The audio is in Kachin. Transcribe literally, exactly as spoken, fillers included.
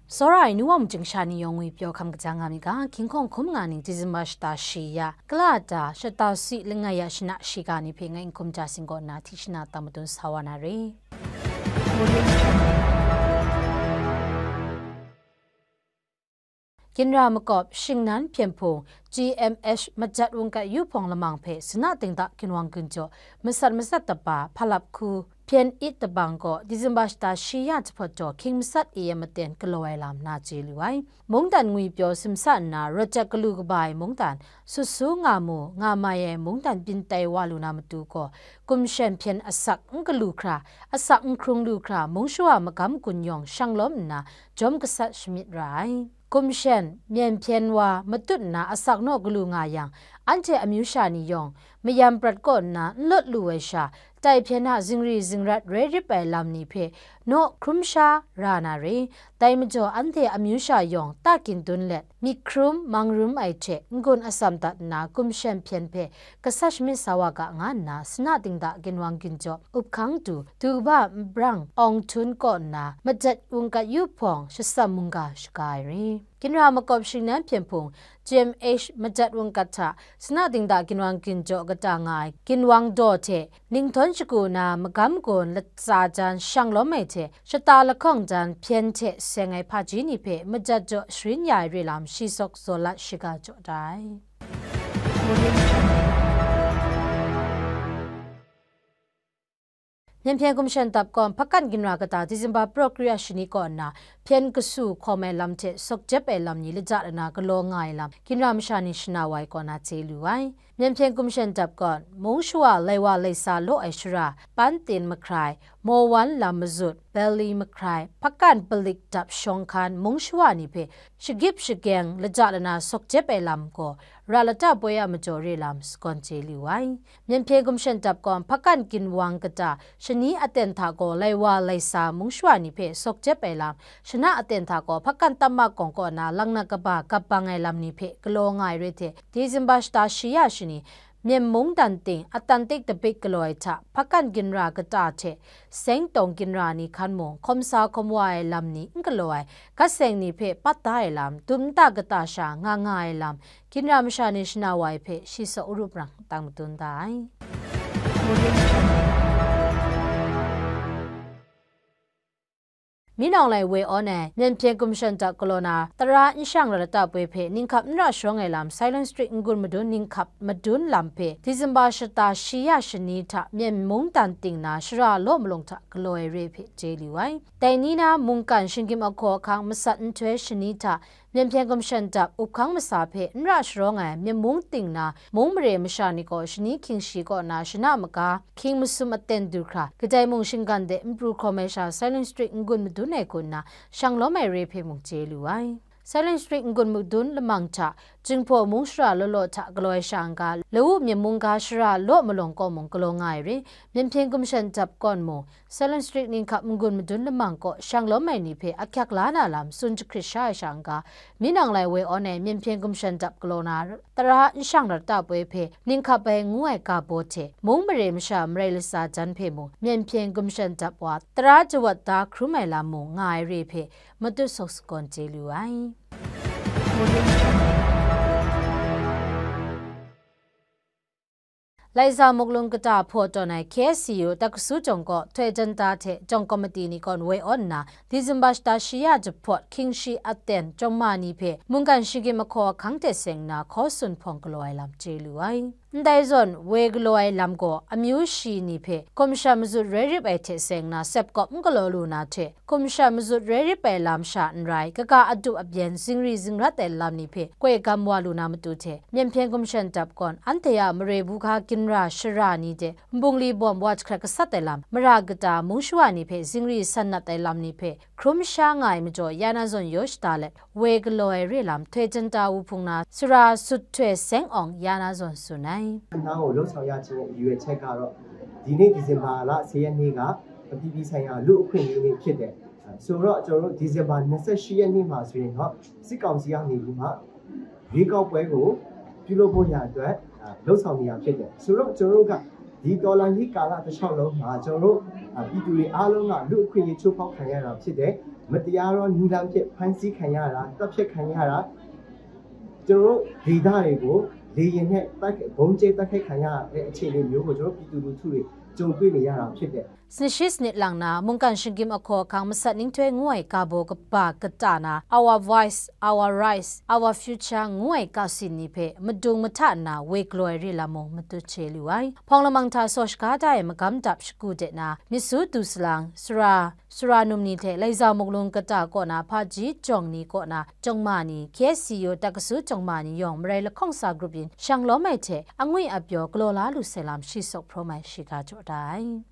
Tsawra ai nu wa majing sha ni yawng ngwi pyaw hkam kajang nga mi ga, hkying hkawng hkum nga ning Disemba shata shi ya, kala ta shata si langai ya shana shiga ni hpe ngai n hkum ja sing kaw nna hti shana tang madun sa wa na re. Ginra makawp shingnan hpyen hpung G M H majat wungkat yu hpawng lamang hpe sana dingda ginwang ginjaw masat masat taba hpalap hku hpyen it tabang gaw Disemba shata shi ya jahpawt jaw hkying masat e ai maten galaw ai lam na chye lu ai. Mungdan ngwi pyaw simsa nna rawt jat galu kaba ai mungdan, sut su nga mu nga mai ai mungdan byin tai wa lu na matu gaw, kumshen hpyen asak n galu hkra, asak n hkrung lu hkra, mung shawa magam gun yawng shang lawm nna jawm gasat shamyit ra ai. Kumshen, myen hpyen wa matut nna asak naw galu nga yang, anhte amyu sha ni yawng, mayam prat kaw nna n lawt lu ai sha, tai hpyen a zingri zingrat rai rip ai lam ni hpe naw hkrum sha ra na re. Dai majaw, anhte amyu sha yawng ta kin dun let, myit hkrum mang rum ai hte n-gun atsam dat nna, kumshen hpyen hpe gasat shamyit sa wa ga, nga nna sana dingda ginwang ginjaw up hkang du, du kaba nbrang awng htun kaw nna, majat wungkat yu hpawng shatsam mungga shaga ai re. Ginra makawp shingnan hpyen hpung G M H majat wungkat hta sana dingda ginwang ginjaw kata nga ai ginwang daw hte ningtawn shagu na magam gun latsa jan shang lawm ai hte shata lahkawng jan hpyen hte seng ai hpaji ni hpe majat jaw sharin ya ai re lam shi sawk zaw lat shiga jaw da ai. Myen hpyen gumshen dap kawn hpakan ginra kata Disemba pra kri a shani kaw nna hpyen kasu hkawm ai lam hte sawk jep ai lam ni laja lana galaw nga ai lam ginra masha ni shana wa ai kaw na chye lu ai. Myen hpyen gumshen dap kawn, mung shawa lai wa lai sa law ai shara, Pantin mahkrai, Mawan lam mazut, Bali mahkrai, hpakan palik dap shawng hkan mung shawa ni hpe shagip shageng laja lana sawk jep ai lam gaw, ra lata poi a majaw re lam sagawn chye lu ai. Myen hpyen gumshen dap kawn, hpakan ginwang kata shani aten hta gaw, lai wa lai sa mung shawa ni hpe sawk jep ai lam, shana aten hta gaw, hpakan tam makawng kaw na lang na kaba gap bang ai lam ni hpe galaw nga ai re hte, Disemba shata shi ya shani, Myen mungdan ting Atlantic dabik galaw ai hta, hpakan ginra kata hte, seng tawng ginra ni hkan mung, hkawm sa hkawm wa ai lam ni n galaw ai, gat seng ni hpe pat da ai lam, dum nta kata sha nga nga ai lam, ginra masha ni shana wa ai hpe shi sawk arup rang tang madun da ai. Minawng lai we awn ai, myen hpyen gumshen dap galaw na, tara n shang ra lata poi hpe ninghkap n ra sharawng ai lam, Silent Street n-gun madun ninghkap madun lam hpe, Disemba shata shi ya shani hta myen mungdan ting na shara law malung hta galaw ai re hpe chye lu ai. Dai ni na mungkan shinggyim ahkaw ahkang masat nhtoi shani hta, Myen hpyen gumshen dap up hkang masa hpe n ra sharawng ai myen mung ting na mung mare masha ni gaw shani hkying shi kaw na shana maga hkying masum aten du hkra, kadai mung shinggan de n pru hkawm ai sha Silent Street n-gun madun ai hku nna shang lawm ai re hpe mung chye lu ai. Silent Street n-gun madun lamang hta, Jinghpaw mung shara law law hta galaw ai sha n-ga, Lawu myen mung ga shara law malawng kaw mung galaw nga ai re, myen hpyen gumshen dap kawn mung, Silent Street ninghkap n-gun madun lamang kaw shang lawm ai ni hpe ahkyak la na lam tsun jahkrit sha ai sha n-ga, Minawng lai we awn ai myen hpyen gumshen dap galaw na tara n shang ra lata poi hpe ninghkap ai ngu ai ga baw hte mung mare masha marai latsa jan hpe mung myen hpyen gumshen dap wa tara jawat da hkrum ai lam mung nga ai re hpe matut sawk sagawn chye lu ai. Laiza Muklung kata hpaw tawn ai K S C U Takasu Jawng kaw Htoi Janta hte Jawng Komiti ni kawn woi awn nna, Disemba shata shi ya jahpawt hkying shi aten jawng ma ni hpe mungkan shinggyim ahkaw ahkang hte seng nna hkaw tsun hpawng galaw ai lam chye lu ai. Ndai zawn, woi galaw ai lam gaw amyu shi ni hpe gumshan mazut rai rip ai hte seng nna sep kawp n galaw lu na hte, gumshan mazut rai rip ai lam sha n rai, kaga adup abyen zingri zingrat ai lam ni hpe koi gam wa lu na matu hte, myen hpyen gumshan dap gawn, anhte a mare bu ga ginra shara ni de, nbungli bawm wa jahkrat gasat ai lam, mara kata mung shawa ni hpe zingri san nat ai lam ni hpe hkrum sha nga ai majaw, ya na zawn yaw shada let, woi galaw ai re lam, Htoi Janta wuhpung na sara sut htoi seng awng ya na zawn tsun ai. ခဏကိုလှုပ်ဆောင်ရခြင်းရဲ့ရည်ရွယ်ချက်ကတော့ဒီနေ့ဒီဇင်ဘာလဆယ်ရက်နေ့ကအပြည်ပြည်ဆိုင်ရာလူ့အခွင့်အရေးနေ့ဖြစ်တယ်ဆိုတော့ကျွန်တော်တို့ဒီဇင်ဘာနှစ်ဆယ့်ရှစ်ရက်နေ့မှာဆိုရင်တော့စစ်ကောင်စီကနေပြီးမှရွေးကောက်ပွဲကိုပြုလုပ်ဖို့ရန်အတွက်အာလှုပ်ဆောင်နေတာဖြစ်တယ်ဆိုတော့ကျွန်တော်တို့ကဒီတော်လှန်ရေးကာလတစ်လျှောက်လုံးမှာကျွန်တော်တို့အာပြည်သူတွေအားလုံးကလူ့အခွင့်အရေးချိုးဖောက်ခံရတာဖြစ်တယ် မတရားသောနည်းလမ်းဖြင့်ဖမ်းဆီးခံရတာ၊ သတ်ဖြတ်ခံရတာ၊ ကျွန်တော်တို့ဒေသတွေကိုလေယာဉ်နဲ့တိုက်ခိုက်၊ ဗုံးကြဲတိုက်ခိုက်ခံရတဲ့အခြေအနေမျိုးကို ကျွန်တော်တို့ပြည်သူလူထုတွေကြုံတွေ့နေရတာဖြစ်တယ်။ နှစ်ရှစ်နှစ်လံ na, mungkan shinggim a hkaw ahkang masat ninghtoi ngu ai ga baw kaba kata na, Our Voice, Our Rights, Our Future ngu ai ga sin ni hpe madung mahta nna woi galaw ai re lam mung matut chye lu ai. Hpawng lamang hta saw shaga da ai magam dap shagu de na, myit su du salang, sara, sara num ni hte laizau muklung kata kaw na hpaji jawng ni kaw na jawng ma ni, K S C U takasu jawng ma ni yawng marai lahkawng sa grup yin shang lawm ai hte angwi apyaw galaw la lu sai lam shi sawk hprawm ai shiga jaw da ai.